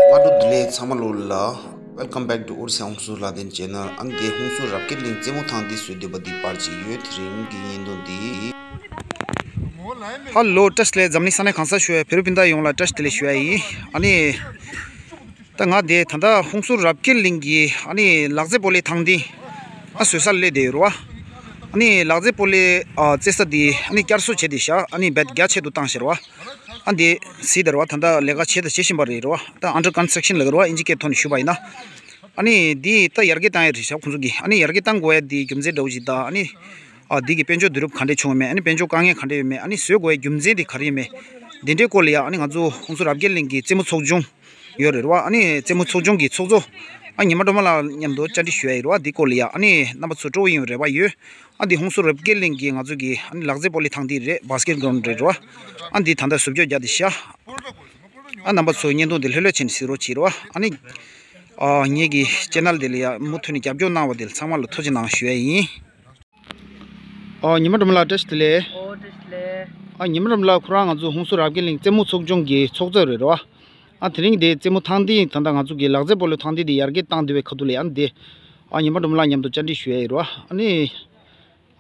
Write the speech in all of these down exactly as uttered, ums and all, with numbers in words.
བཀྲ་ཤིས་བདེ་ལེགས་ཚང་མ་ལོ་ལ། Welcome back to ཨོ་རི་ས་ཧུན་སུར་ལ་དན་ཅེ་ནལ། ཨ་ནི་དེ་ཧུན་སུར་རབ་རྒྱས་གླིང་རྩེ་མོ་ཐང་སྟེང་བཟོ་བསྡད་པ་འདི་པར་ཅིག་ཡོད། དེ་རིང་གི་བརྙན་ཐུང་འདི། ཧ་ལོ། བཀྲ་ཤིས་བདེ་ལེགས། འཛམ་གླིང་ས་གནས་གང་སར་བཞུགས་པའི་བོད་རིགས་སྤུན་ཟླ་ཡོངས་ལ་བཀྲ་ཤིས་བདེ་ལེགས་ཞུ་ཡ་ཡིན། ཨ་ནི་ད་ང་དེ་ད་ལྟ་ཧུན་སུར་རབ་རྒྱས་གླིང་གི་ཨ་ནི་ལག་རྩེད་སྤོ་ལོའི་ཐང་སྟེང་ཨ་བཟོ་སར་སླེབས་བསྡད་ཡོད་རེད་བ། ཨ་ནི་ལག་རྩེད་སྤོ་ལོའི་ཨ་རྩེད་ས་དེ་ཨ་ནི་བསྐྱར་གསོ་བྱས་ཏེ་བཞག་ཨ་ནི་རྦད་རྒྱ་ཆེ་དུ་བཏང་ཤག་རེད་བ། ཨ་འདི་གཟིགས་དང་རེད་བ། ད་ལྟ་ལས་ཀ་བྱས་དང་བྱེད་བཞིན་པ་རེད་རེད་བ། ད་under construction ལབ་ཀྱི་རེད་བ། ཨིན་ཇི་སྐད་ཐོག་ནས་ཞུས་པ་ཡིན་ན། ཨ་ནི་འདི་ད་ཡར་རྒྱས་བཏང་ཡ་རེད་ཤག་ཁོང་ཚོ་གིས། ཨ་ནི་ཡར་རྒྱས་བཏང་དགོས་ཡ་འདི་རྒྱུ་མཚན་འདྲ་བོ་ཞིག་དང་། ཨ་ནི་ཨ་འདི་གི་དཔལ་འབྱོར་བསྡུ་རུབ་ག་འདྲས་བྱུང་ཡོད་མེད། ཨ་ནི་དཔལ་འབྱོར་དཀའ་ངལ་ག་འདྲས་ཡོད་མེད། ཨ་ནི་བཟོ་དགོས་ཡ་རྒྱུ་མཚན་དེ་ག་རེ་ཡོད་མེད། འདི་འདྲའི་སྐོར་ལ་ཡ་ཨ་ནི་ང་ཚོ་ཧུན་སུར་རབ་རྒྱས་གླིང་གི་རྩེད་མོ་ཚོགས་ཆུང་ཡོད་རེད་བ། ཨ་ནི་རྩེད་མོ་ཚོགས་ཆུང་གི་ཚོགས་གཙོ་ཨ་ཉི་མ་སྒྲོལ་མ་ལགས་མཉམ་དུ་བཅར་འདྲི་ཞུ་ཡ་ཡིན་རེད་བ། འདི་སྐོར་ལ་ཡ་ཨ་ནི་རྣམ་པ་ཚོ་སྤྲོ་པོ་ཡིན་རེད་བ་ཡོད། ཨ་འདི་ཧུན་སུར་རབ་རྒྱས་གླིང་གི་ང་ཚོ་གི་ཨ་ནི་ལག་རྩེད་སྤོ་ལོའི་ཐང་འདི་རེད། བྷ་སི་ཀེ་ཊི་གྷི་རའུན་ཌི་རེད་རེད་བ། ཨ་འདི་ད་ལྟ་བཟོ་བཅོས་རྒྱག་བསྡད་ཤག་ཨ་རྣམ་པ་ཚོ་བརྙན་ཐུང་འདི་ལྷོད་ལྷོད་བྱས་ནས་གཟིགས་རོགས་བྱེད་རེད་བ། ཨ་ནི་ཨ་ངེད་ཀྱི་ཆེ་ནལ་འདི་ལ་ཡ་མུ་མཐུད་ནས་རྒྱབ་སྐྱོར་གནང་བ་འདི་ལ་ཚང་མ་ལ་ཐུགས་རྗེ་གནང་ཞུ་ཡ་ཡིན། ཨ་ཉི་མ་སྒྲོལ་མ་ལགས་བཀྲ་ཤིས་བདེ་ལེགས། ཨོ་བཀྲ་ཤིས་བདེ་ལེགས། ཨ་ཉི་མ་སྒྲོལ་མ་ལགས་ཁོ་རང་ང་ཚོ་ཧུན་སུར་རབ་རྒྱས་གླིང་རྩེད་མོ་ཚོགས་ཆུང་གི་ཚོགས་གཙོ་རེད་རེད་བ། ཨ་དེ་རིང་འདི་རྩེད་མོ་ཐང་འདི་ད་ལྟ་ང་ཚོ་གི་ལག་རྩེད་སྤོ་ལོའི་ཐང་འདི་འདི་ཡར་རྒྱས་བཏང་བསྡད་པའི་ཁ་ཐུག་ལ་ཡ་འདི་ཨ་ཉི་མ་སྒྲོལ་མ་ལགས་མཉམ་དུ་བཅར་འདྲི་ཞུ་ཡ་ཡིན་རེད་བ། ཨ་ནི་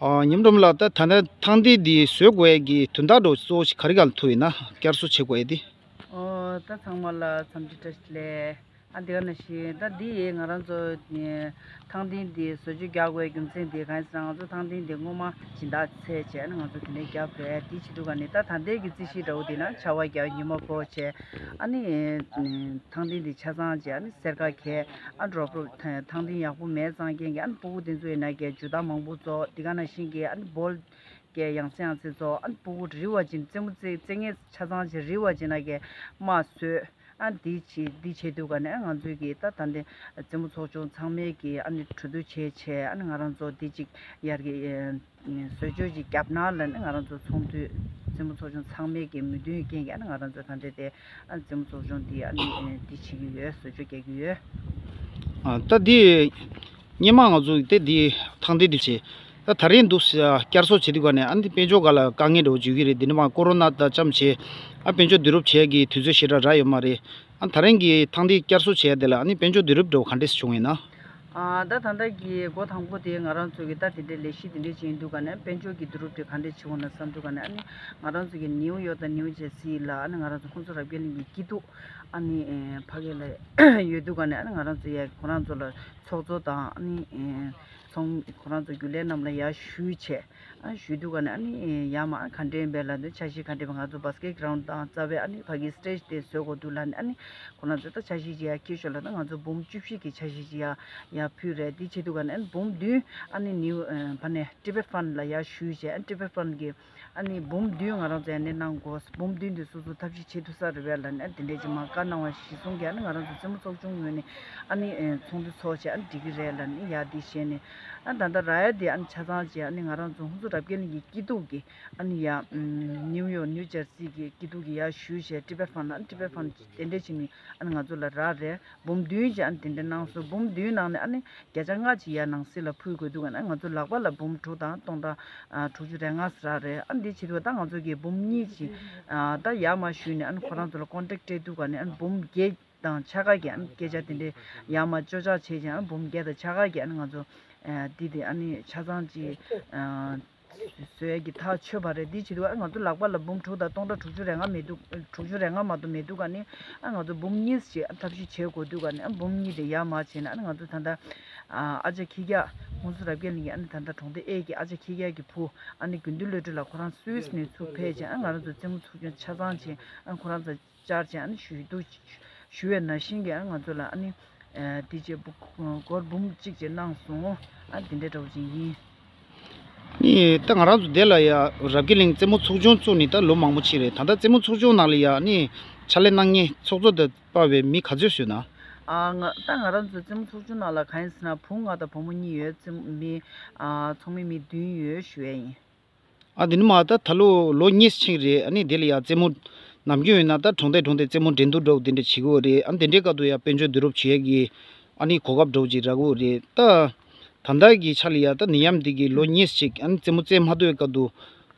ཨ་ཉི་མ་སྒྲོལ་མ་ལགས། ད་ད་ལྟ་ཐང་འདི་འདི་བཟོ་དགོས་ཡ་གི་དོན་དག་འདྲ་བོ་གཙོ་བོ་ཞིག་ག་རེ་ག་ལ་ཐུག་ཡོད་ན། བསྐྱར་གསོ་བྱེད་དགོས་ཡ་འདི། ཨོ་ད་ཚང་མ་ལ་འཚམས་འདྲི་བཀྲ་ཤིས་བདེ་ལེགས། ཨ་འདི་ག་ནང་བཞིན་ད་འདི་ཡིས་ང་རང་ཚོ་ནི་ཐང་སྟེང་འདི་བཟོ་བཅོས་རྒྱག་དགོས་རྒྱུ་མཚན་འདི་གང་ཡིན་ཟེར་ན། ང་ཚོ་ཐང་སྟེང་འདི་སྔོན་མ་སྦྱིན་བདག་ཚད་བྱས་ནས་ང་ཚོ་དེ་འདྲའི་བརྒྱབ་རེད། འདི་བྱེད་དུས་ག་ནི་ད་ད་ལྟའི་གི་རྩིས་གཞི་འདྲ་བོ་འདི་ན་ཆར་པ་བརྒྱབ་ཉི་མ་ཕོག་བྱས། ཨ་ནི་ཐང་སྟེང་འདི་ཆ་ཚང་བྱས། ཨ་ནི་སེར་ཁ་གས། ཨ་འགྲོ་ཕོག་ཐང་སྟེང་ཡག་པོ་མེད་ཙང་རྐྱེན་གྱིས་ཨ་ནི་ཕྲུ་གུ་དེ་ཚོ་ཡིན་ན་གས་ཇུ་ཏ་མང་པོ་བཙོག་འདི་ག་ནང་བཞིན་གྱི་ཨ་ནི་བོལ་གས་ཡང་སེ་ཡང་སེ་བཙོག་ཨ་ནི་ཕྲུ་གུ་རིལ་བ་ཅན་རྩེད་མོ་རྩེ་རྩེད་མཁན་ཆ་ཚང་བྱས་རིལ་བ་ཅན་ན་གས་རྨ་བཟོས། ཨ་འདི་བྱེད་འདི་བྱེད་དུས་ག་ནས་ང་ཚོའི་གི་ད་ད་འདི་རྩེད་མོ་ཚོགས་ཆུང་ཚང་མས་གི་ཨ་ནི་གྲོས་བསྡུར་བྱས་བྱས། ཨ་ནི་ང་རང་ཚོ་འདི་ཅིག་ཡར་གི་བཟོ་བཅོས་ཅིག་བརྒྱབ་ན་ལབ་ནས་ང་རང་ཚོ་ཚོགས་འདུ་རྩེད་མོ་ཚོགས་ཆུང་ཚང་མས་གི་མོས་མཐུན་རྐྱེན་གྱིས་ཨ་ནི་ང་རང་ཚོ་ད་འདྲ་དེ་ཨ་ནི་རྩེད་མོ་ཚོགས་ཆུང་འདི་ཨ་ནི་འདི་བྱེད་ཀྱི་ཡོད། བཟོ་བཅོས་རྒྱག་གི་ཡོད། ཨ་ད་འདི་སྔོན་མ་ང་ཚོ་དེ་འདི་ཐང་འདི་འདི་བྱས། ད་ད་རེས་འདུག་ཟེར་བསྐྱར་གསོ་བྱེད་དུས་ག་ནས་ཨ་ནི་དཔལ་འབྱོར་སྒང་ལ་དཀའ་ངལ་འདྲ་བོ་འཇུག་གི་རེད། འདི་ནས་མར་ཀོ་རོ་ན་དང་འཆམ་བྱས། ཨ་དཔལ་འབྱོར་བསྡུ་རུབ་བྱེད་ཀྱི་དུས་ཚོད་ཞེ་དྲག་རག་ཡོད་མ་རེད། ཨ་ད་རིང་གི་ཐང་འདི་བསྐྱར་གསོ་བྱས་དེ་ལ་ཨ་ནི་དཔལ་འབྱོར་བསྡུ་རུབ་འདྲ་བོ་ག་འདྲས་བྱུང་ཡིན་ན། ཨ་ད་ད་ལྟ་གི་འགོ་དང་པོ་དེ་ང་རང་ཚོ་གི་ད་དེ་འདྲའི་ལས་གཞི་དེ་འདྲས་བྱེད་ཡིན་དུས་ག་ནས་དཔལ་འབྱོར་གྱི་བསྡུ་རུབ་དེ་ག་འདྲས་བྱེད་དགོས་ན་བསམ་དུས་ག་ནས། ཨ་ནི་ང་རང་ཚོ་གི་ནིའུ་ཡོག་དང་ནིའུ་ཇར་སི་ལ་ཨ་ནི་ང་རང་ཚོ་ཧུན་སུར་རབ་རྒྱས་གླིང་གི་སྐྱིད་སྡུག་ཨ་ནི་ཕ་གི་ལ་ཡོད་དུས་ག་ནས། ཨ་ནི་ང་རང་ཚོ་ཡ་ཁོ་རང་ཚོ་ལ་ཚོགས་གཙོ་དང་ཨ་ནི་ཚོང་ཁོ་རང་ཚོ་རྒྱུན་ལས་རྣམས་ལ་ཡར་ཞུས་བྱས། ཨ་ཞུས་དུས་ག་ནས་ཨ་ནི་ཡར་མར་ག་འདྲས་ཡིན་པས་ལབ་དུས་འཆར་གཞི་ག་འདྲས་པ། ང་ཚོ་བྷ་སི་ཀེཊ་གྷི་རའུན་ཌི་དང་རྩ་བའི་ཨ་ནི་ཕ་གི་སི་ཊེ་ཇི་དེ་བཟོ་དགོས་འདུག་ལབ་ནས། ཨ་ནི་ཁོ་རང་ཚོ་ད་འཆར་གཞི་ཅིག་ཡར་འཁྱེར་ཤོག་ལབ་ན། ང་ཚོ་འབུམ་བཅུ་བཞི་གི་འཆར་གཞི་ཅིག་ཡར་ཡར་ཕུལ་རེད། དེ་བྱེད་དུས་ག་ནས་ཨ་ནི་འབུམ་བདུན་ཨ་ནི་ནིའུ་ཕ་ནས་ཊི་བེཊ་ཕན་ཌི་ལ་ཡར་ཞུས་བྱས། ཨ་ཊི་བེཊ་ཕན་ཌི་གི་ཨ་ནི་འབུམ་བདུན་ང་རང་ཚོ་ཡར་སྣེ་གནང་དགོས། འབུམ་བདུན་དེ་སོ་སོ་ཐབས་ཤེས་བྱེད་ཐུབ་ས་རེད་པས་ལབ་ནས། ཨ་དེ་འདྲས་ཅིག་མར་བཀའ་གནང་བ་གཞིར་བཟུང་གིས་ཨ་ནི་ང་རང་ཚོ་རྩེད་མོ་ཚོགས་ཆུང་ངོས་ནས་ཨ་ནི་ཚོགས་འདུ་ཚོགས་བྱས། ཨ་ནི་འགྲིག་གི་རེད་ལབ་ནས་ཡར་འདི་བཤད་ནས། ཨ་ད་ལྟ་རག་ཡ་དེ་ཨ་ནི་ཆ་ཚང་བྱས། ཨ་ནི་ང་རང་ཚོ་ཧུན་སུར་རབ་རྒྱས་གླིང་གི་སྐྱིད་སྡུག་གི་ཨ་ནི་ཡ་ནིའུ་ཡོག་ནིའུ་ཇར་སི་གི་སྐྱིད་སྡུག་གི་ཡར་ཞུས་བྱས། ཊི་བེཊ་ཕན་ཌི་ཨ་ནི་ཊི་བེཊ་ཕན་ཌི་དེ་འདྲས་བྱས་ནས་ཨ་ནི་ང་ཚོ་ལ་རག་རེད། འབུམ་བདུན་བྱས་ཨ་ནི་དེ་འདྲས་གནང་སོང་། འབུམ་བདུན་ནང་ནས་ཨ་ནི་བརྒྱ་ཆ་ལྔ་ཅིག་ཡར་ནང་སྲིད་ལ་ཕུལ་དགོས་འདུག་ག་ནས། ང་ཚོ་ལག་པ་ལ་འབུམ་དྲུག་དང་སྟོང་ཕྲག་ཨ་དྲུག་ཅུ་རེ་ལྔ་ཙམ་རག་རེད། ཨ་འདི་བྱེད་དུས་ད་ང་ཚོ་གིས་འབུམ་གཉིས་ཅིག་ཨ་ད་ཡར་མར་ཞུས་ནས་ཨ་ནི་ཁོ་རང་ཚོ་ལ་ཀོན་ཊེག་སྤྲད་དུས་ག་ནས་ཨ་ནི་འབུམ་བརྒྱད་དང་ཕྱེད་ཀ་གི་ཨ་ནི་སྐད་ཆ་དེ་འདྲས་ཡར་མར་ཅོ་ཅག་བྱས་ཀྱང་། ཨ་འབུམ་བརྒྱད་དང་ཕྱེད་ཀ་གི་ཨ་ནི་ང་ཚོ་ཨ་འདི་དེ་ཨ་ནི་ཆ་ཚང་ཅིག་ཨ་བཟོ་ཡས་ཀྱི་ཐག་ཆོད་པ་རེད། འདི་བྱེད་དུས་ཨ་ང་ཚོ་ལག་པ་ལ་འབུམ་དྲུག་དང་སྟོང་ཕྲག་དྲུག་ཅུ་རེ་ལྔ་མེད་འདུག་དྲུག་ཅུ་རེ་ལྔ་མ་གཏོགས་མེད་འདུག་ག་ནི། ཨ་ང་ཚོ་འབུམ་གཉིས་ཅིག་ཨ་ཐབས་ཤེས་བྱེད་དགོས་འདུག་ག་ནི། ཨ་འབུམ་གཉིས་དེ་ཡར་མར་བྱས་ན་ཨ་ང་ཚོ་ད་ལྟ་ཨ་ཨ་ཅག་ཁྱི་རྒྱག་ཧུན་སུར་རབ་རྒྱས་གླིང་གི་ཨ་ནི་ད་ལྟ་གྲོང་སྡེ་ཨེ་གི་ཨ་ཅག་ཁྱི་རྒྱག་གི་བུ་ཨ་ནི་དགེ་འདུན་བློ་གྲོས་ལགས་ཁོ་རང་སུད་སི་ནས་ཚུར་ཕེབས་བྱས། ཨ་ང་རང་ཚོ་རྩེད་མོ་ཚོགས་ཆུང་ཆ་ཚང་བྱས། ཨ་ཁོ་རང་ཚོ་བཅར་བྱས་ཨ་ནི་ཞུ་གཏུག་ཞུ་བའི་ནང་བཞིན་གྱི་ཨ་ང་ཚོ་ལ་ཨ་ནི་ཨ་དེ་བྱས་སྒོར་འབུམ་གཅིག་ཅིག་གནང་སོང་། ཨ་དེ་འདྲ་འདྲ་བོ་ཅིག་ཡིན། ནི་ད་ང་རང་ཚོ་འདི་ལ་ཡ་རབ་རྒྱས་གླིང་རྩེད་མོ་ཚོགས་ཆུང་བཙུགས་ནས་ད་ལོ་མང་པོ་ཕྱིན་རེད། ད་ལྟ་རྩེད་མོ་ཚོགས་ཆུང་ནང་ལ་ཡ་ནི་ཕྱག་ལས་གནང་མཁན་ཚོགས་གཙོ་དང་དཔའ་བའི་མི་ག་ཚོད་བཟོས་ན། ཨ་ང་ད་ང་རང་ཚོ་རྩེད་མོ་ཚོགས་ཆུང་ནང་ལ་གང་ཡིན་ཟེར་ན་བུ་ལྔ་དང་བུ་མོ་གཉིས་ཡོད། རྩེད་མོ་མི་ཨ་ཚོགས་མི་མི་བདུན་ཡོད་ཞུ་ཡ་ཡིན། ཨ་དེ་ནི་མ་ད་ད་ལོ་ལོ་གཉིས་ཕྱིན་རེད། ཨ་ནི་དེ་ལ་ཡ་རྩེད་མོ་ནམ་རྒྱུན་ཡོད་ན་ད་གྲོང་སྡེ་གྲོང་སྡེ་རྩེད་མོ་འགྲན་བསྡུར་འདྲ་བོ་དེ་འདྲ་བྱེད་ཀྱི་ཡོད་རེད། ཨ་ནི་དེ་འདྲའི་སྐབས་དུ་ཡ་དཔལ་འབྱོར་བསྡུ་རུབ་བྱེད་ཡ་གི་ཨ་ནི་གོ་སྐབས་འདྲ་བོ་ཅིག་རག་གི་ཡོད་རེད། ད་ད་ལྟ་གི་ཆ་ལ་ཡ་ད་ནད་ཡམས་འདི་གི་ལོ་གཉིས་ཅིག་ཨ་ནི་རྩེད་མོ་རྩེད་མ་ཐུབ་པའི་སྐབས་དུ་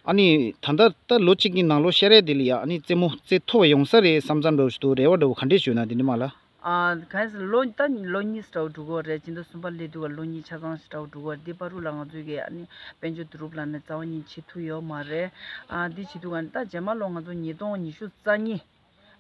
ཨ་ནི་ད་ལྟ་ད་ལོ་གཅིག་གི་ནང་ལོ་ཤར་རེ་དེ་ལ་ཡ་ཨ་ནི་རྩེད་མོ་རྩེད་ཐུབ་པ་ཡོང་ས་རེད་བསམ་བསམ་འདྲ་བོ་ཞིག་འདུག་རེ་བ་འདྲ་བོ་ག་འདྲས་བྱུང་ན་དེ་འདྲ་མ་ལ། ཨ་གང་ཡིན་ཟེར་ལོ་ད་ལོ་གཉིས་འདྲ་བོ་འགྲོ་གི་ཡོད་རེད། སྤྱི་ཟླ་གསུམ་པ་སླེབས་དུས་ཀ་ལོ་གཉིས་ཆ་ཚང་ཞིག་འདྲ་བོ་འགྲོ་གི་ཡོད་རེད། འདི་བར་དུ་ལ་ང་ཚོས་ཀྱི་ཨ་ནི་དཔལ་འབྱོར་བསྡུ་རུབ་ལབ་ནས་རྩ་བ་ཉིད་བྱེད་ཐུབ་ཡོད་མ་རེད། ཨ་འདི་བྱེད་དུས་ཀ་ནི་ད་རྗེས་མ་ལོ་ང་ཚོ་ཉིས་སྟོང་ཉི་ཤུ་རྩ་གཉིས།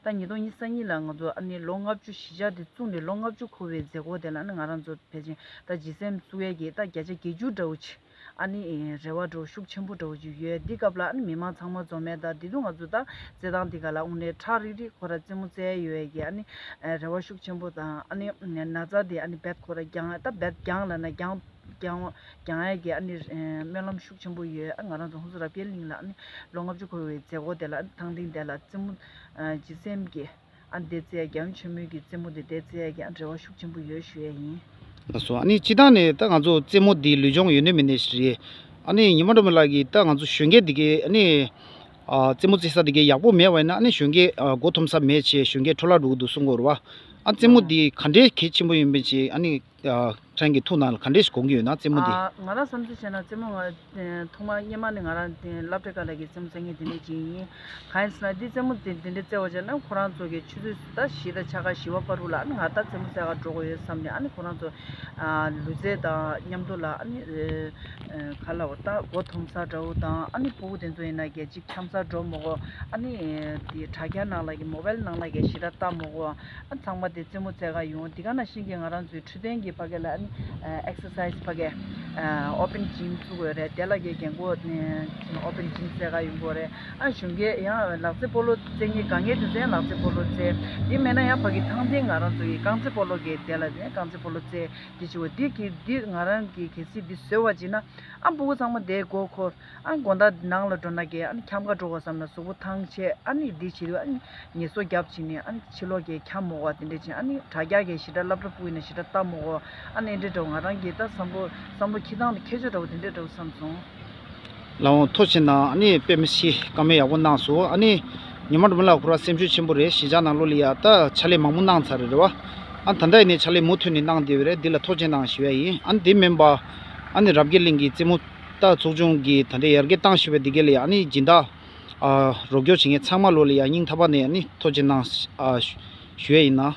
ད་ཉིས་སྟོང་ཉི་ཤུ་རྩ་གཉིས་ལ་ང་ཚོ་ཨ་ནི་ལོ་ལྔ་བཅུ་གཞིས་ཆགས་དེ་བཙུགས་ནས་ལོ་ལྔ་བཅུ་འཁོར་བའི་མཛད་སྒོ་དེ་ལ་ཨ་ནི་ང་རང་ཚོ་ཕལ་ཆེར་ད་ལྗིད་སེམས་བཙུགས་ཡས་ཀྱི་ད་བརྒྱ་ཆ་བརྒྱད་ཅུ་འདྲ་བོ་ཅིག་ཨ་ནི་རེ་བ་འདྲ་བོ་ཤུགས་ཆེན་པོ་འདྲ་བོ་ཅིག་ཡོད། འདི་སྐབས་ལ་ཨ་ནི་མི་མང་ཚང་མ་འཛོམས་མེད་ད་འདི་དུས་ང་ཚོ་ད་རྩེད་ཐང་འདི་ག་ལ་དངོས་གནས་ཁྲག་རིག་རིག་ཁོ་ར་རྩེད་མོ་རྩེ་ཡས་ཡོད་ཡས་ཀྱི་ཨ་ནི་རེ་བ་ཤུགས་ཆེན་པོ་དང་ཨ་ནི་ན་ཚ་དེ་ཨ་ནི་རྦད་ཁོ་ར་རྒྱང་ད་རྦད་རྒྱང་ལབ་ན་རྒྱང་རྒྱང་རྒྱང་ཡས་ཀྱི་ཨ་ནི་སྨོན་ལམ་ཤུགས་ཆེན་པོ་ཡོད། ཨ་ང་རང་ཚོ་ཧུན་སུར་རབ་རྒྱས་གླིང་ལ་ཨ་ནི་ལོ་ལྔ་བཅུ་འཁོར་བའི་མཛད་སྒོ་དེ་ལ་ཨ་ནི་ཐང་སྟེང་དེ་ལ་རྩེད་མོ་ལྗིད་སེམས་ཀྱི་ཨ་ནི་དེ་རྩེ་ཡས་རྒྱལ་ཡུམ་ཆེན་མོའི་གི་རྩེད་མོ་དེ་དེ་རྩེ་ཡས་ཀྱི་ཨ་ནི་རེ་བ་ཤུགས་ཆེན་པོ་ཡོད་ཞུ་ཡས་ཡིན། ལགས་སོ། ཨ་ནི་སྤྱིར་བཏང་ནས་ད་ང་ཚོ་རྩེད་མོ་འདི་ལུས་སྦྱོང་ཡོད་ནི་མེད་ནི་ཞིག་རེད། ཨ་ནི་ཉི་མ་སྒྲོལ་མ་ལགས་ཀྱིས་ད་ང་ཚོ་གཞོན་སྐྱེས་འདི་གའི་ཨ་ནི་ཨ་རྩེད་མོ་རྩེ་ས་འདི་གའི་ཡག་པོ་མེད་པ་ཡིན་ན་ཨ་ནི་གཞོན་སྐྱེས་ཨ་མགོ་འཐོམ་ས་མེད་ཅེས་གཞོན་སྐྱེས་འཕྲོ་བརླག་འགྲོ་གི་འདུག་གསུང་གི་ཡོད་རེད་བ། ཨ་རྩེད་མོ་འདི་ག་འདྲའི་གལ་ཆེན་པོ་ཡིན་པ་ཅིག་ཨ་ནི་ཨ་ཕྲན་གྱི་ཐུགས་ནང་ལ་ག་འདྲས་ཤིག་དགོངས་ཀྱི་ཡོད་ན། རྩེད་མོ་འདི། ཨ་ང་རང་བསམ་ཚུལ་བྱས་ན་རྩེད་མོ་ང་ཐོག་མར་སྔོན་མ་ནས་ང་རང་སློབ་གྲྭའི་སྐབས་ལ་གི་རྩེད་མོ་རྩེ་མཁན་དེ་འདྲས་ཅིག་ཡིན། གང་ཡིན་ཟེར་ན་འདི་རྩེད་མོ་དེ་འདི་འདྲས་རྩེ་བ་བྱས་ན་ཁོ་རང་ཚོ་གི་ཆུ་ཚོད་ད་བཞི་དང་ཕྱེད་ཀ་བཞི་པ་བར་དུ་ལ་ཨ་ནི་ང་ད་རྩེད་མོ་རྩེ་ག་འགྲོ་དགོས་ཡོད་བསམ་ནས་ཨ་ནི་ཁོ་རང་ཚོ་ཨ་ལུས་རྩལ་དང་མཉམ་དུ་ལ་ཨ་ནི་ཨ་ག་ལ་བ་ད་མགོ་འཐོམ་ས་འདྲ་བོ་དང་ཨ་ནི་ཕྲུ་གུ་དེ་ཚོ་ཡིན་ན་གལ་ཅིག་འཁྱམ་ས་འགྲོ་མི་དགོས། ཨ་ནི་དེ་དྲ་རྒྱ་ནང་ལ་གི་མོ་བལ་ནང་ལ་གི་ཞེ་དྲག་ལྟ་མི་དགོས། ཨ་ཚང་མ་དེ་རྩེད་མོ་རྩེ་ག་ཡོང་། དེ་ག་ནང་བཞིན་གྱི་ང་རང་ཚོའི་འཕྲོད་བསྟེན་གྱི་ཕ་གི་ལ་ཨ་ནི་ཨེག་སར་སའི་ཛི་ཕ་གི་ཨ་ཨོ་པན་ཇིམ་བཙུགས་ཡོད་རེད། དེ་ལ་གི་རྒན་གོག་ཨོ་པན་ཇིམ་རྩེ་ག་ཡོང་གི་ཡོད་རེད། ཨ་གཞོན་སྐྱེས་ཡང་ལག་རྩེད་སྤོ་ལོ་རྩེ་མཁན་དཀའ་ངལ་དེ་ཚོ་ཡང་ལག་རྩེད་སྤོ་ལོ་རྩེ། དེ་མེད་ན་ཡང་ཕ་གི་ཐང་སྟེང་ང་རང་ཚོ་གི་རྐང་རྩེད་སྤོ་ལོ་གི་དེ་ལ་ནི་རྐང་རྩེད་སྤོ་ལོ་རྩེ་དེ་བྱེད་འོ་དེ་གི་དེ་ང་རང་གི་གལ་སྲིད་འདི་བཟོས་པ་བྱས་ན་ཨ་ཕྲུ་གུ་ཚང་མ་དེ་མགོ་འཁོར། ཨ་དགོང་དག་ནང་ལ་འགྲོ་ན་གི་ཨ་ནི་འཁྱམ་ག་འགྲོ་དགོས་བསམ་ན་གཟུགས་པོ་ཐང་ཆད། ཨ་ནི་འདི་བྱེད་དུས་ཨ་ནི་ངལ་གསོ་རྒྱབ་བྱས་ནས་ཨ་ནི་ཕྱི་ལོགས་གི་འཁྱམ་མོ་བ་དེ་འདྲས་བྱས། ཨ་ནི་དྲ་རྒྱ་གི་ཞེ་དྲག་སློབ་གྲྭ་ཕྲུ་གུ་ཡིན་ན་ཞེ་དྲག་ལྟ་མོ་བ། ཨ་ནི་འདྲས་འདྲ་བོ་ང་རང་གི་ད་བསམ་བློ་བསམ་བློ་འཁྱེར་སྟངས་དེ་ཁྱད་ཆོས་འདྲ་བོ་དེ་འདྲས་འདྲ་བོ་བསམ་སོང་། ལགས་འོང་། ཐུགས་རྗེ་གནང་། ཨ་ནི་དཔེ་མི་སྲིད་བཀའ་མོལ་ཡག་པོ་གནང་སོང་། ཨ་ནི་ཉི་མ་སྒྲོལ་མ་ལགས་ཁོ་རང་སེམས་ཤུགས་ཆེན་པོ་རེད། གཞིས་ཆགས་ནང་ལོགས་ལ་ཡ་ད་ཕྱག་ལས་མང་པོ་གནང་ཚར་རེད་བ། ཨ་ད་ལྟ་ཡིན་ནའི་ཕྱག་ལས་མུ་མཐུད་ནས་གནང་བསྡད་ཡོད་རེད། འདི་ལ་ཐུགས་རྗེ་གནང་ཞུ་ཡ་ཡིན། ཨ་ནི་འདི་མིན་པ་ཨ་ནི་རབ་རྒྱས་གླིང་གི་རྩེད་མོ་ད་ཚོགས་ཆུང་གི་ད་ལྟ་ཡར་རྒྱས་བཏང་བཞིན་པའི་འདི་ག་ལ་ཡ་ཨ་ནི་སྦྱིན་བདག་ཨ་རོགས་སྐྱོར་བྱེད་མཁན་ཚང་མ་ལོ་ལ་ཡ་སྙིང་ཐག་པ་ནས་ཨ་ནི་ཐུགས་རྗེ་གནང་ཨ་ཞུ་ཡ་ཡིན་ན།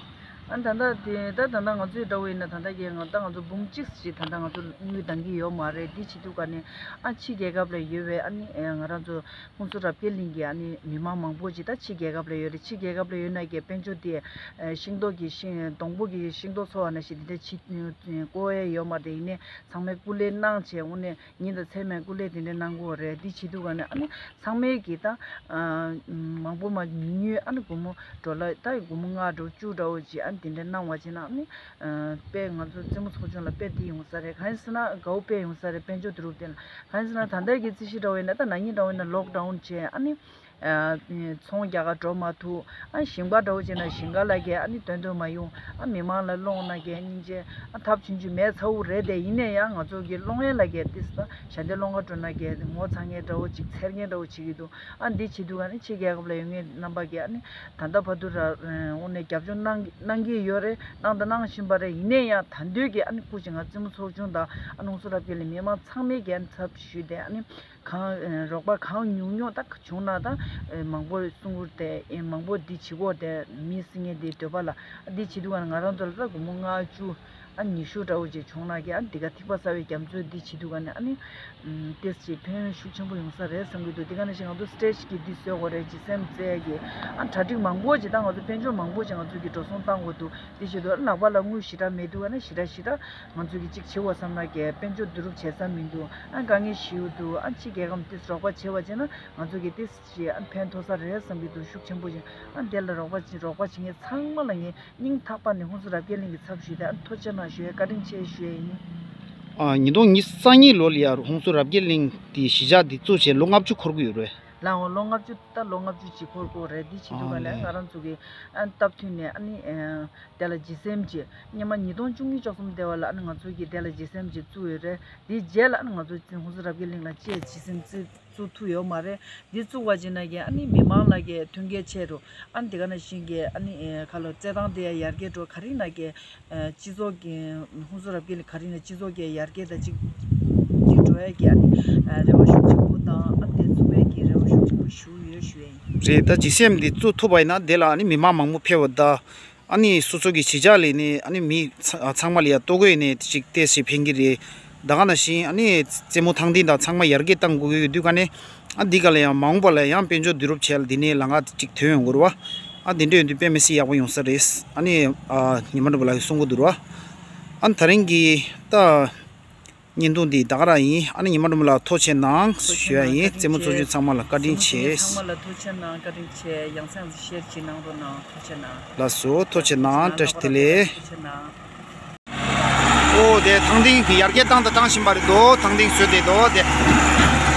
ཨ་ད་ལྟ་དེ་ད་ད་ལྟ་ང་ཚོའི་འདྲ་བོ་ཡིན་ན་ད་ལྟ་ཀྱི་ང་ད་ང་ཚོ་འབུམ་གཅིག་ཞིག་ད་ལྟ་ང་ཚོ་དངུལ་འདང་གི་ཡོད་མ་རེད། འདི་བྱེད་དུས་ག་ནས་ཨ་ཕྱི་རྒྱལ་ཁབ་ལ་ཡོད་པའི་ཨ་ནི་ང་རང་ཚོ་ཧུན་སུར་རབ་རྒྱས་གླིང་གི་ཨ་ནི་མི་མང་མང་པོ་ཅིག་ད་ཕྱི་རྒྱལ་ཁབ་ལ་ཡོད་རེད། ཕྱི་རྒྱལ་ཁབ་ལ་ཡོད་ན་ཀྱི་དཔལ་འབྱོར་དེ་ཤིང་ཏོག་གི་ཤིང་སྡོང་པོ་གི་ཤིང་ཏོག་འཚོ་བ་ན་ཞིག་དེ་འདྲ་ཕྱི་བཀོལ་ཡས་ཡོད་མ་རེད། ཡིན་ནའི་ཚང་མས་སྐུ་ལས་གནང་བྱས་དངོས་གནས་ཉིན་དང་མཚན་མའི་སྐུ་ལས་དེ་འདྲ་གནང་གི་ཡོད་རེད། འདི་བྱེད་དུས་ག་ནས་ཨ་ནི་ཚང་མས་ཀྱི་ད་མང་པོ་མ་ཉུང་ཉུང་ཨ་ནི་སྒོར་མོ་ཌོ་ལར་ད་སྒོར་མོ་ལྔ་འདྲ་བོ་བཅུ་འདྲ་བོ་ཅིག་ཨ་ནི་དེ་འདྲ་གནང་བ་བྱས་ན་ཨ་ནི་དཔེ་ང་ཚོ་རྩེད་མོ་ཚོགས་ཆུང་ལ་དཔེ་འདི་ཡོང་ས་རེད། གང་ཡིན་ཟེར་ན་དགའ་བོ་དཔེ་ཡོང་ས་རེད། དཔལ་འབྱོར་བསྡུ་རུབ་དེ་ལ་གང་ཡིན་ཟེར་ན་ད་ལྟའི་གི་རྩིས་གཞི་འདྲ་བོ་ཡིན་ན་ད་ན་ནིང་འདྲ་བོ་ཡིན་ན་ལོག་ཌའུན་བྱས་ཨ་ནི་ཚོང་རྒྱག་ག་འགྲོ་མ་ཐུབ། ཨ་ཞིང་པ་འདྲ་བོ་བྱས་ན་ཞིང་ཁ་ལ་གས་ཨ་ནི་དོན་དུ་མ་ཡོང་། ཨ་མི་མང་ལ་སློང་ན་གས་སྙིང་རྗེ་ཨ་ཐབས་ཆུང་ཆུང་མེད་ཚ་བོ་རེད་དེ། ཡིན་ནའི་ཡང་ང་ཚོ་གི་སློང་ཡས་ལ་གས་ཏིས་ད་ཞལ་འདེབས་སློང་ག་འགྲོ་ན་གས་ངོ་ཚ་མཁན་འདྲ་བོ་ཅིག་འཚེར་མཁན་འདྲ་བོ་བྱེད་ཀྱི་འདུག་ཨ་འདི་བྱེད་དུས་ཨ་ནི་ཕྱི་རྒྱལ་ཁབ་ལ་ཡོད་མཁན་རྣམ་པ་གས་ཨ་ནི་ད་ལྟ་བར་དུ་ར་དངོས་གནས་རྒྱབ་སྐྱོར་གནང་གནང་གི་ཡོད་རེད། གནང་དང་གནང་བཞིན་པ་རེད། ཡིན་ནའི་ཡང་ད་འདོད་ཀྱི་ཨ་ནི་སྐུ་མཁྱེན་ང་རྩེད་མོ་ཚོགས་ཆུང་དང་ཨ་ནི་ཧུན་སུར་རབ་རྒྱས་གླིང་མི་མང་ཚང་མས་གས་ཨ་ནི་ཚབ་ཞུས་ཏེ་ཨ་ནི། གང་རོགས་པ་གང་ཉུང་ཉུང་ད་བྱུང་ན་ད་མང་པོ་གསུང་གི་ཡོད་དེ། མང་པོ་འདི་བྱེད་དགོས་དེ་མི་སྲིད་ངན་འདི་འདོད་པ་ལ་འདི་བྱེད་དུས་ང་རང་ཚོ་ལ་ད་སྒོར་མོ་ལྔ་བཅུ་ཨ་ཉི་ཤུ་འདྲ་བོ་ཅིག་བྱུང་ན་གི་ཨ་འདི་ག་ཐིགས་པ་གསར་བའི་རྒྱ་མཚོས་འདི་བྱེད་དུས་ག་ནས་ཨ་ནི་ཏེས་ཅིག་ཕན་ཡོན་ཤུགས་ཆེན་པོ་ཡོང་ས་རེད་བསམ་གྱི་འདུག་འདི་ག་ནང་བཞིན་ང་ཚོ་སི་ཊེ་ཇི་གི་འདི་བཟོས་དགོས་རེད། ལྗིད་སེམས་རྩེ་གི་ཨ་གྲ་སྒྲིག་མང་པོ་ཅིག་ད་ང་ཚོ་དཔལ་འབྱོར་མང་པོ་ཅིག་ང་ཚོ་གི་འགྲོ་སོང་བཏང་དགོས་འདུག་འདི་བྱེད་དུས་ཨ་ནི་ལག་པ་ལ་དངུལ་ཞེ་དྲག་མེད་དུས་ཨ་ནི་ཞེ་དྲག་ཞེ་དྲག་ང་ཚོ་གི་གཅིག་བྱེད་དགོས་བསམ་ན་གི་དཔལ་འབྱོར་བསྡུ་རུབ་བྱེད་ས་མི་འདུག་ཨ་དཀའ་ངལ་ཞེ་པོ་འདུག་ཨ་ཕྱི་རྒྱལ་ཁབ་ཏིས་རོགས་པ་བྱེད་པ་བྱས་ན་ང་ཚོ་གི་ཏིས་ཅིག་ཨ་ཕན་ཐོགས་ས་རེད་བསམ་གྱི་འདུག་ཤུགས་ཆེན་པོ་ཅིག་ཨ་དེ་ལ་རོགས་པ་བྱེད་རོགས་པ་བྱེད་མཁན་ཚང་མ་ལ་ངས་སྙིང་ཐག་པ་ནས་ཧུན་སུར་རབ་རྒྱས་གླིང་གི་ཚབ་ཞུས་ཏེ་ཨ་ཐུགས་རྗེ་གནང་ཞུ་ཡས་བཀའ་དྲིན་ཆེ་ཞུ་ཡས་ཡིན། ཨ་ཉིས་སྟོང་ཉི་ཤུ་རྩ་གཉིས་ལོ་ལ་ཡ་ཧུན་སུར་རབ་རྒྱས་གླིང་དེ་གཞིས་ཆགས་འདི་བཙུགས་བྱས་ལོ་ལྔ་བཅུ་འཁོར་གྱི་ཡོད་རེད། ལའང་ལོ་ལྔ་བཅུ་ད་ལོ་ལྔ་བཅུ་ཅིག་འཁོར་གྱི་ཡོད་རེད། འདི་བྱེད་དུས་ཨ་ག་ནས་ནི་ང་རང་ཚོ་གི་ཨ་སྟབས་མཐུན་ནས་ཨ་ནི་དེ་ལ་ལྗིད་སེམས་ཀྱི་སྔོན་མ་ཉིས་སྟོང་བཅུ་གཉིས་བཅུ་གསུམ་དེ་བ་ལ་ཨ་ནི་ང་ཚོ་གི་དེ་ལ་ལྗིད་སེམས་ཀྱི་བཙུགས་ཡོད་རེད། དེའི་རྗེས་ལ་ཨ་ནི་ང་ཚོ་ཧུན་སུར་རབ་རྒྱས་གླིང་ལ་ཅིག་ལྗིད་སེམས་བཙུགས་བཙུགས་ཐུབ་ཡོད་མ་རེད། འདི་བཙུགས་པ་ཅིག་ན་གི་ཨ་ནི་མི་མང་ལ་གི་མཐུན་རྐྱེན་ཆེ་རུ་ཨ་ནི་དེ་ག་ནང་བཞིན་གི་ཨ་ནི་ཁ་ལོ་རྩེད་ཐང་དེ་ཡ་ཡར་རྒྱས་འགྲོ་ག་རེ་ན་གི་སྤྱི་ཚོགས་ཀྱི་ཧུན་སུར་རབ་རྒྱས་གླིང་ག་རེ་ན་སྤྱི་ཚོགས་ཀྱི་ཡར་རྒྱས་དང་གཅིག་གཅིག་འགྲོ་ཡ་གི་ཨ་ནི་རེ་བ་ཤུགས་ཆེན་པོ་དང་ཨ་ནི་དེ་བཙུགས་པའི་གི་རེ་བ་ཤུགས་ཆེན་པོ་ཞུ་ཡོད་ཞུ་ཡ་ཡིན། རེད། ད་ལྗིད་སེམས་འདི་བཙུགས་ཐུབ་པ་ཡིན་ན་དེ་ལ་ཨ་ནི་མི་མང་མང་པོ་ཕེབས་པ་དང་། ཨ་ནི་སོ་སོ་གི་གཞིས་ཆགས་ལ་ནི་ཨ་ནི་མི་ཚ་ཚང་མ་ལ་ཡང་ལྟོ་གོས་ནི་ཅིག་སྟེར་ཞིག་ཕན་གྱི་རེད། ད་ག་ནང་བཞིན་ཨ་ནི་རྩེད་མོ་ཐང་འདི་དང་ཚང་མ་ཡར་རྒྱས་བཏང་དགོས་ཀྱི་ཡོད་དུས་ཀ་ནས། ཨ་འདི་ག་ལ་ཡང་མ་འོངས་པ་ལ་ཡང་དཔལ་འབྱོར་བསྡུ་རུབ་བྱས་ལ་འདི་ནས་ལམ་ཁ་ཅིག་ཐོན་ཡོང་དགོས་རེད་བ། ཨ་འདི་འདྲ་ཡོང་དུས་དཔེ་མི་སྲིད་ཡག་པོ་ཡོང་ས་རེད། ཨ་ནི་ཨ་ཉི་མ་སྒྲོལ་མ་ལགས་ཀྱིས་གསུང་གི་འདུག་རེད་བ། ཨ་ནི་ད་རིང་གི་ད་བརྙན་ཐུང་འདི་ད་ག་རང་ཡིན། ཨ་ནི་ཉི་མ་སྒྲོལ་མ་ལགས་ཐུགས་རྗེ་གནང་ཞུ་ཡ་ཡིན། རྩེད་མོ་ཚོགས་ཆུང་ཚང་མ་ལ་བཀའ་དྲིན་ཆེ། ཚང་མ་ལ་ཐུགས་རྗེ་གནང་། བཀའ་དྲིན་ཆེ། ཡང་སེ་ཡང་སེ་ཤེར་བྱེད་གནང་རོགས་གནང་། ཐུགས་རྗེ་གནང་། ལགས་སོ། ཐུགས་རྗེ་གནང་། བཀྲ་ཤིས་བདེ་ལེགས། ཐུགས་རྗེ་གནང་། ཨོ་དེ་ཐང་སྟེང་གི་ཡར་རྒྱས་བཏང་དང་བཏང་བཞིན་པ་རེད་དོ། ཐང་སྟེང་བཟོས་བསྡད་དོ་དེ།